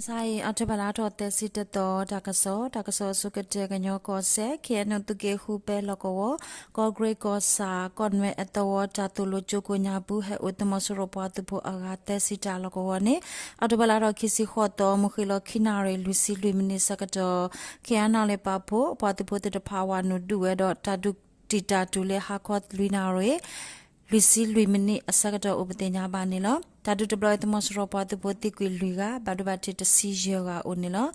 မုၢ်ဆါအံၤ အီးထိဘၢၣ်လါထီၣ်သၢဆံတသီ တၢ်ကစီၣ်, တၢ်ကစီၣ်အဆိကတၢၢ် ကညီကီၢ်စဲၣ် ခ့ၣ်အဲၣ်ယူၣ် သုးက့ဃုပဲလီၢ်ကဝီၤ, ကီၢ်ကရ့ၣ်ကီၢ်ဆၣ် ကီၢ်နွဲအသဝီ တၢ်သိၣ်လိကၠိကိးညါပူၤ ဟဲအိၣ်သုးမီၤစိရိၤပှၤသုးဖိအဂၤသၢဆံတၢ်လီၢ်ကဝီၤန့ၣ် အီးထိဘၢၣ်လါထီၣ်ခံဆံဃိးသီ မုၢ်ဃ့ၢ်လီၤခံနၣ်ရံၣ် လွံၢ်ဆံလွံၢ်မံးနံးဆၢကတီၢ် ခ့ၣ်အဲၣ်ယူၣ် ပာ်ဖှိၣ်ပှၤသုးဖိသ့ၣ်တဖၣ်ဝးနုာ်ဒုးဝဲဒီး တၢ်ဒုးတံာ်တာ်တုၤလၢဟါခီလွံၢ်နၣ်ရံၣ် လွံၢ်ဆံလွံၢ်မံးနံးအဆၢကတီၢ်အိၣ်ပသ့ၣ်ညါဘၣ်န့ၣ်လီၤ. တၢ်ဒုးတဘျီအံၤ သုးမီၤစိရိၤပှၤသုးဖိသံကွံာ်လွံၢ်ဂၤ ဘၣ်ဒိဘၣ်ထံးတဆံယဲၢ်ဂၤအိၣ်န့ၣ်လီၤ.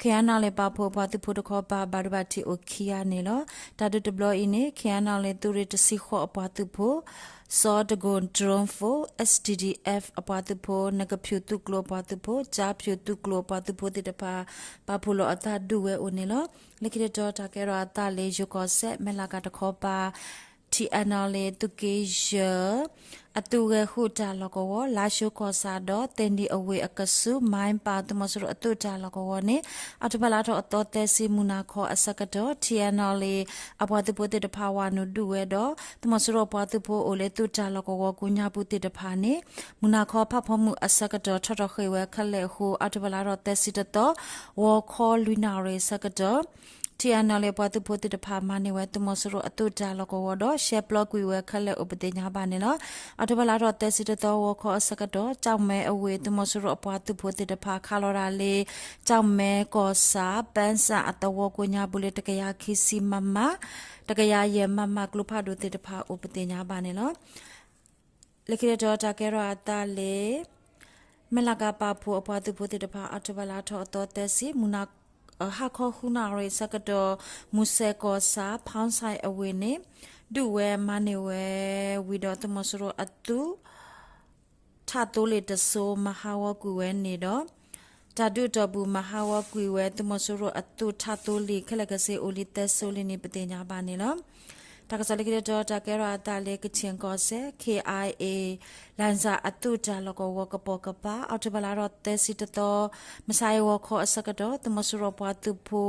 ခ့ၣ်အဲၣ်ယူၣ် ပာ်ဖှိၣ်ပှၤသုးဖိတခီပၤ ဘၣ်ဒိဘၣ်ထံးအိၣ်ခံဂၤန့ၣ်လီၤ. တၢ်ဒုးတဘျီအံၤန့ၣ် ခ့ၣ်အဲၣ်ယူၣ် သုးရ့ၣ်တဆံဃိးအပှၤသုးဖိ စီၤတကိၣ် drone force, S D D F အပှၤသုးဖိ, နကဖၠူၣ်သုးကျိၤအပှၤသုးဖိ, ကၠါဖၠိၣ်သုးကျိၤအပှၤသုးဖိသ့ၣ်တဖၣ် ပာ်ဖှိၣ်လီၤအသးဒုးဝဲအိၣ်န့ၣ်လီၤ. လၢခံတတီၤတၢ်ကဲထီၣ်အသးလၢ ယိၤကီၢ်စဲၣ် မဲၢ်လးကၤတခီပၤ ထံၣ်အဲၣ်ယူၣ် သုးက့ယဲၢ် အသုးဂဲၤဃုာ်တၢ်လီၢ်ကဝီၤ လါၡိကီၢ်ဆၣ်ဒီး သ့ၣ်နံၣ်အဝ့ၢ်အကဆူး မၢ်ပၢ် သုးမီၤစိရိၤအသုးတၢ်လီၢ်ကဝီၤန့ၣ် အီးထိဘၢၣ်လါထီၣ်အသီသၢဆံ မုၢ်နၤခီအဆၢကတီၢ် ထံၣ်အဲၣ်ယူၣ် အပှၤသုးဖိသ့ၣ်တဖၣ်ဝးနုာ်ဒုးဝဲဒီး သုးမီၤစိရိၤပှၤသုးဖိအိၣ်လၢသုးတၢ်လီၢ်ကဝီၤကိးညါပူၤသ့ၣ်တဖၣ်န့ၣ် မုၢ်နၤခီဖးဖီမုၢ်အဆၢကတီၢ် ထီၣ်ထီၣ်ဃ့ၢ်ဝဲခဲလၢာ်အဃိ အီးထိဘၢၣ်လါထီၣ်သၢဆံတသီ ဂီၤခီလွံၢ်နၣ်ရံၣ်အဆၢကတီၢ် ထံၣ်အဲၣ်ယူၣ် ပှၤသုးဖိသ့ၣ်တဖၣ် မၤန့ၢ်ဝဲသုးမီၤစိရိၤအသုးတၢ်လီၢ်ကဝီၤဒီး ရှဲပျီကွံာ်ဝဲခဲလၢာ်အိၣ်ပသ့ၣ်ညါဘၣ်န့ၣ်လီၤ. အီးထိဘၢၣ်လါထီၣ်သၢဆံတသီ ဂီၤခီအဆၢကတီၢ် ကၠီၣ်မဲအဝ့ၢ် သုးမီၤစိရိၤအပှၤသုးဖိသ့ၣ်တဖၣ် ခးလီၤတၢ်လၢ ကၠီၣ်မဲကီၢ်ဆၣ် ပၢစၣ်အသဝီကိးညါပူၤလၢ တကယၤခံဆံ မမ, တကယၤယဲၢ် မမ ကျိဖးဒိၣ်သ့ၣ်တဖၣ်အိၣ်ပသ့ၣ်ညါဘၣ်န့ၣ်လီၤ. လၢခံတတီၤတၢ်ကဲထီၣ်အသးလၢ မဲၢ်လးကၤပာ်ဖှိၣ်အပှၤသုးဖိသ့ၣ်တဖၣ် အီးထိဘၢၣ်လါထီၣ်အသီသၢဆံ မုၢ်နၤ ဟါခီဃုနၣ်ရံၣ်အဆၢကတီၢ် မူစဲးကီၢ်ဆၣ် ဖီၣ်စဲးအဝ့ၢ်န့ၣ် ဒုးဝဲမၤန့ၢ်ဝဲဝံၤဒီး သုးမီၤစိရိၤအသုး ထးသိလ့ၣ်တစိၤ မၤဟးဂီၤကွံာ်ဝဲန့ၣ်ဒီး တၢ်ဒုးအတီၢ်ပူၤ မၤဟးဂီၤကွံာ်ဝဲ သုးမီၤစိရိၤအသုးထးသိလ့ၣ် ခဲလၢာ်ခဲဆ့အိၣ်လံသၢစိလံန့ၣ် ပသ့ၣ်ညါဘၣ်န့ၣ်လီၤ. တၢ်ကစီၣ်လၢခံတတီၤ တၢ်ကဲထီၣ်အသးလၢ ကခၠ့ၣ်ကီၢ်စဲၣ် ခ့ၣ်အါအ့ လၣ်စၣ်အသုးတၢ်လီၢ်ကဝီၤကပိာ်ကပၤ အီးထိဘၢၣ်လါထီၣ်သၢဆံတသီ မုၢ်ဆါအံၤဂီၤခီအဆၢကတီၢ် သုးမီၤစိရိၤပှၤသုးဖိ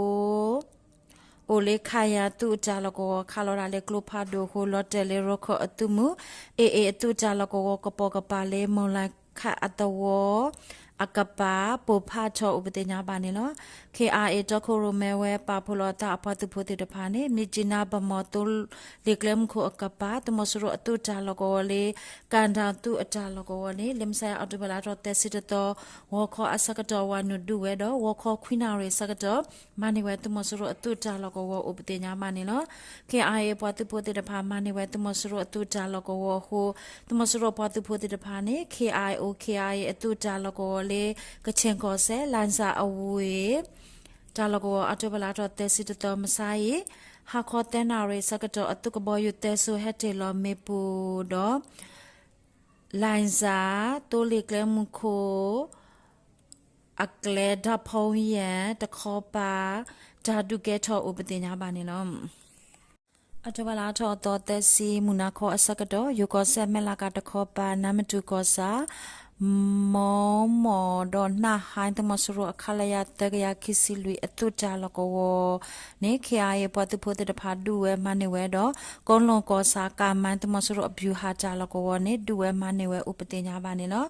အိၣ်လၢခးယၤသုးအတၢ်လီၢ်ကဝီၤ ခးလီၤတၢ်လၢကျိဖးဒိၣ်အဃိ လီၤတဲာ်လၢရခၢၣ်အသုးမုၢ် အ့ၣ်အ့ၣ် အသုးတၢ်လီၢ်ကဝီၤကပိာ်ကပၤလၢ မိၢ်လၢ်ခးအသဝီအကပၤ ပိၢ်ဖးထီၣ်အိၣ်ပသ့ၣ်ညါဘၣ်န့ၣ်လီၤ. ခ့ၣ်အါအ့ တီခိၣ်ရိၣ်မဲဝဲပာ်ဖှိၣ်လီၤအသးအပှၤသုးဖိသ့ၣ်တဖၣ်န့ၣ် မြစ်ကြီးနား ဗန်းမော် သိလ့ၣ်ကျဲမုၢ်ခိၣ်အကပၤ သုးမီၤစိရိၤအသုးတၢ်လီၢ်ကဝီၤလၢ ကၣ်ဒၣ်သုးအတၢ်လီၢ်ကဝီၤန့ၣ် လၢမုၢ်ဆါအံၤ အီးထိဘၢၣ်လါထီၣ်သၢဆံတသီ ဂီၤခီအဆၢကတီၢ် ဝးနုာ်ဒုးဝဲဒီး ဂီၤခီခွံနၣ်ရံၣ်အဆၢကတီၢ် မၤန့ၢ်ဝဲသုးမီၤစိရိၤအသုးတၢ်လီၢ်ကဝီၤအိၣ်ပသ့ၣ်ညါဘၣ်န့ၣ်လီၤ. ခ့ၣ်အါအ့ ပှၤသုးဖိသ့ၣ်တဖၣ် မၤန့ၢ်ဝဲသုးမီၤစိရိၤအသုးတၢ်လီၢ်ကဝီၤအဃိ သုးမီၤစိရိၤပှၤသုးဖိသ့ၣ်တဖၣ်န့ၣ် ခ့ၣ်အါအ့ ခ့ၣ်အါအ့ အသုးတၢ်လီၢ်ကဝီၤလၢ ကခၠ့ၣ်ကီၢ်စဲၣ် လၣ်စၣ်အဝ့ၢ် တၢ်လီၢ်ကဝီၤ အီးထိဘၢၣ်လါထီၣ်သၢဆံတသီ မုၢ်ဆါအံၤ ဟါခီသၢနၣ်ရံၣ်အဆၢကတီၢ် အသုးကဘီယူၤသၢစိၤဟဲတ့ၢ်လီၤမ့ၣ်ပိၢ်ဒီး လၣ်စၣ် သိလ့ၣ်ကျဲမုၢ်ခိၣ် အကျဲ ဒီဖီယဲၢ် တခီပၤ တၢ်ဒုးကဲထီၣ်အိၣ်ပသ့ၣ်ညါဘၣ်န့ၣ်လီၤ. အီးထိဘၢၣ်လါထီၣ်အသီသၢဆံ မုၢ်နၤခီအဆၢကတီၢ် ယိၤကီၢ်စဲၣ် မဲၢ်လးကၤတခီပၤ နါမတူၢ်ကီၢ်ဆၣ် မီမီၢ်ဒီးနၢ်ဟါ သုးမီၤစိရိၤအ ခလရ သၢကယၤခံဆံလွံၢ် အသုးတၢ်လီၢ်ကဝီၤန့ၣ် ခ့ၣ်အါအ့ ပှၤသုးဖိသ့ၣ်တဖၣ်ဒုးဝဲမၤန့ၢ်ဝဲဒီး ကိးလိာ်ကီၢ်ဆၣ် ကၣ်မၣ် သုးမီၤစိရိၤအဗျူဟာတၢ်လီၢ်ကဝီၤန့ၣ် ဒုးဝဲမၤန့ၢ်ဝဲအိၣ်ပသ့ၣ်ညါဘၣ်န့ၣ်လီၤ.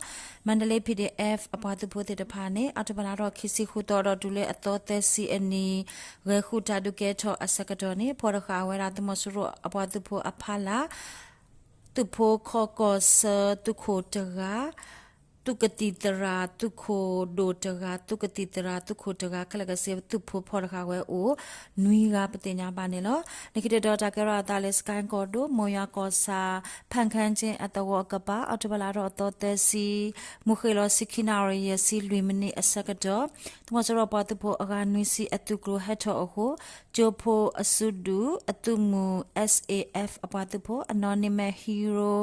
မါဒလ့ P D F အပှၤသုးဖိသ့ၣ်တဖၣ်န့ၣ် အီးထိဘၢၣ်လါထီၣ်ခံဆံဃုသီဒီးတုၤလၢအသီသၢဆံအနံၤ ဂဲၤဃုာ်တၢ်ဒုးကဲထီၣ်အဆၢကတီၢ်န့ၣ် ဖီၣ်တဃာ်ဝဲဒၣ် သုးမီၤစိရိၤအပှၤသုးဖိအဖီလာ် သုးဖိခီၣ်ကီၢ်ဆၢ သုးခိၣ်တဂၤ, သုးကသံၣ်သရၣ် သုးခိၣ်ဒိၣ်တဂၤ, သုးကသံၣ်သရၣ် သုးခိၣ်တဂၤ ခဲလၢာ်ခဲဆ့ သုးဖိဖီၣ်တဃာ်ဝဲအိၣ် နွံဂၤပသ့ၣ်ညါဘၣ်န့ၣ်လီၤ. လၢခံတတီၤ တၢ်ကဲထီၣ်အသးလၢ စကဲၣ်ကီၢ်ဒိၣ် မိၢ်ယွၤကီၢ်ဆၣ် ဖၣ်ခၣ်ကၠ့ၣ် အသဝီအကပၤ အီးထိဘၢၣ်လါထီၣ်အသီသၢဆံ မုၢ်ဃ့ၢ်လီၤဆံခံနၣ်ရံၣ် ယဲၢ်ဆံလွံၢ်မံးနံးအဆၢကတီၢ် သုးမီၤစိရိၤပှၤသုးဖိအဂၤနွံဆံအသုးကျိၤဟဲထီၣ်အဃိ ကၠိဖိအစုဒုၣ်အသုးမုၢ် S A F အပှၤသုးဖိ Anonymous Hero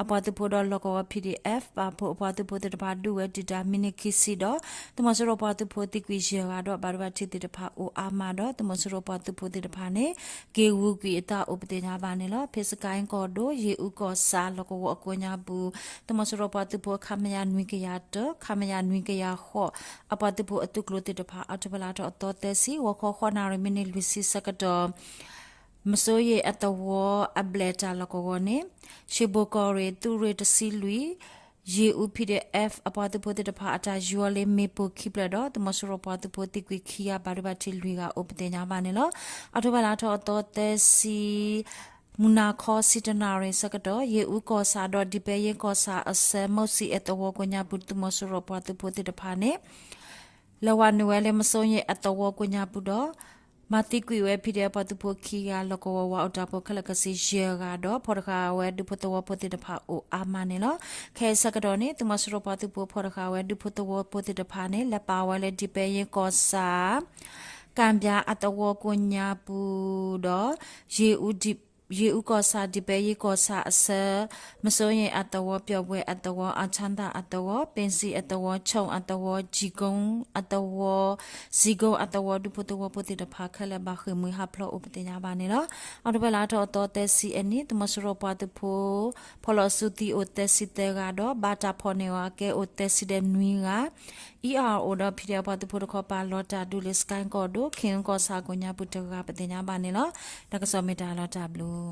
အပှၤသုးဖိဒီးလီၢ်ကဝီၤ P D F ပာ်ဖှိၣ်အပှၤသုးဖိသ့ၣ်တဖၣ်ဒုးဝဲတံာ်တာ်မံးနံးခံဆံဒီး သုးမီၤစိရိၤပှၤသုးဖိသံကွံာ်ယဲၢ်ဂၤဒီး ဘၣ်ဒိဘၣ်ထံးသ့ၣ်တဖၣ်အိၣ်အါမးဒီး သုးမီၤစိရိၤပှၤသုးဖိသ့ၣ်တဖၣ်န့ၣ် က့ၤဂုာ်ကွံာ်အသးအိၣ်ပသ့ၣ်ညါဘၣ်န့ၣ်လီၤ. ဖဲစကဲၣ်ကီၢ်ဒိၣ် ယ့ၣ်အူကီၢ်ဆၣ်လီၢ်ကဝီၤအကိးညါပူၤ သုးမီၤစိရိၤပှၤသုးဖိ ခမရ နွံကယၤတၢ ခမရ နွံကယၤဃိး အပှၤသုးဖိအသုးကျိၤသ့ၣ်တဖၣ် အီးထိဘၢၣ်လါထီၣ်အသီသၢဆံ ဂီၤခီဃိးနၣ်ရံၣ်မံးနံးလွံၢ်ဆံဆၢကတီၢ် မစိယ့ၣ်အသဝီအဘျဲၣ်တၢ်လီၢ်ကဝီၤန့ၣ် ရှ့ဘိၣ်ကီၢ်ရ့ၣ် သုးရ့ၣ်တဆံလွံၢ် ယ့ၣ်အူ P D F အပှၤသုးဖိသ့ၣ်တဖၣ်အတၢ်ယူၤအီၤလၢမ့ၣ်ပိၢ်ခံဖျၢၣ်ဒီး သုးမီၤစိရိၤပှၤသုးဖိသံကွံာ်ခံဂၤ ဘၣ်ဒိဘၣ်ထံးလွံၢ်ဂၤအိၣ်ပသ့ၣ်ညါဘၣ်န့ၣ်လီၤ. အီးထိဘၢၣ်လါထီၣ်အသီသၢဆံ မုၢ်နၤခီဆံတနၣ်ရံၣ်ဆၢကတီၢ် ယ့ၣ်အူကီၢ်ဆၣ်ဒီးဒံးပဲယ့ကီၢ်ဆၣ်အဆၢ မိၢ်စံၣ်အသဝီကိးညါပူၤ သုးမီၤစိရိၤပှၤသုးဖိသ့ၣ်တဖၣ်န့ၣ် လဲၤဝးနုာ်ဝဲလၢမစိယ့ၣ်အသဝီကိးညါပူၤဒီး မၤသံကွံာ်ဝဲ P D F ပှၤသုးဖိခံဂၤ လီၢ်ကဝီၤဝးအိၣ်တၢ်ဖိခဲလၢာ်ကဆံယဲၢ်ဂၤဒီး ဖီၣ်တဃာ်ဝဲဒူဖိသဝီဖိသ့ၣ်တဖၣ်အိၣ်အါမးန့ၣ်လီၤ. ခဲအံၤဆၢကတီၢ်န့ၣ် သုးမီၤစိရိၤပှၤသုးဖိဖီၣ်တဃာ်ဝဲဒူဖိသဝီဖိသ့ၣ်တဖၣ်န့ၣ် လဲၤပာ်ဝဲလၢဒံးပဲယ့ကီၢ်ဆၣ် ကၣ်ဘၠၣ်အသဝီကိးညါပူၤဒီး ယ့ၣ်အူကီၢ်ဆၣ် ဒံးပဲယ့ကီၢ်ဆၣ်အဆၢ မစိယ့ၣ်အသဝီ ပျီၣ်ဘှဲၣ်အသဝီ အၣ်ဆၣ်သၣ်အသဝီ ပ့ၣ်စံၣ်အသဝီ ဆိၣ်အသဝီ ကၠံၣ်ကိၣ်အသဝီ စံၣ်ကိၣ်အသဝီ ဒူဖိသဝီဖိသ့ၣ်တဖၣ်ခဲလၢာ်ဘၣ်ဃ့ၢ်မှံဟးဖျိးအိၣ်ပသ့ၣ်ညါဘၣ်န့ၣ်လီၤ. အီးထိဘၢၣ်လါထီၣ်အသီသၢဆံအနံၤ သုးမီၤစိရိၤပှၤသုးဖိ ဖီၣ်လီၤစုသံအိၣ်သၢဆံသၢဂၤဒီး ဘၣ်တၢ်ဖီၣ်န့ၢ်အီၤအကဲအိၣ်သၢဆံဒီးနွံဂၤ အံၤအအိၣ်ဒီး P D F ပှၤသုးဖိတခီပၤလီၤတၢ်ဒုးလၢ စကဲကီၢ်ဒိၣ် ခ့ၣ်အူကီၢ်ဆၣ်ကိးညါပူၤတဂၤပသ့ၣ်ညါဘၣ်န့ၣ်လီၤ. တၢ်ကစီၣ်မ့ၢ်တၢ်လီၤတၢ်ဘျုး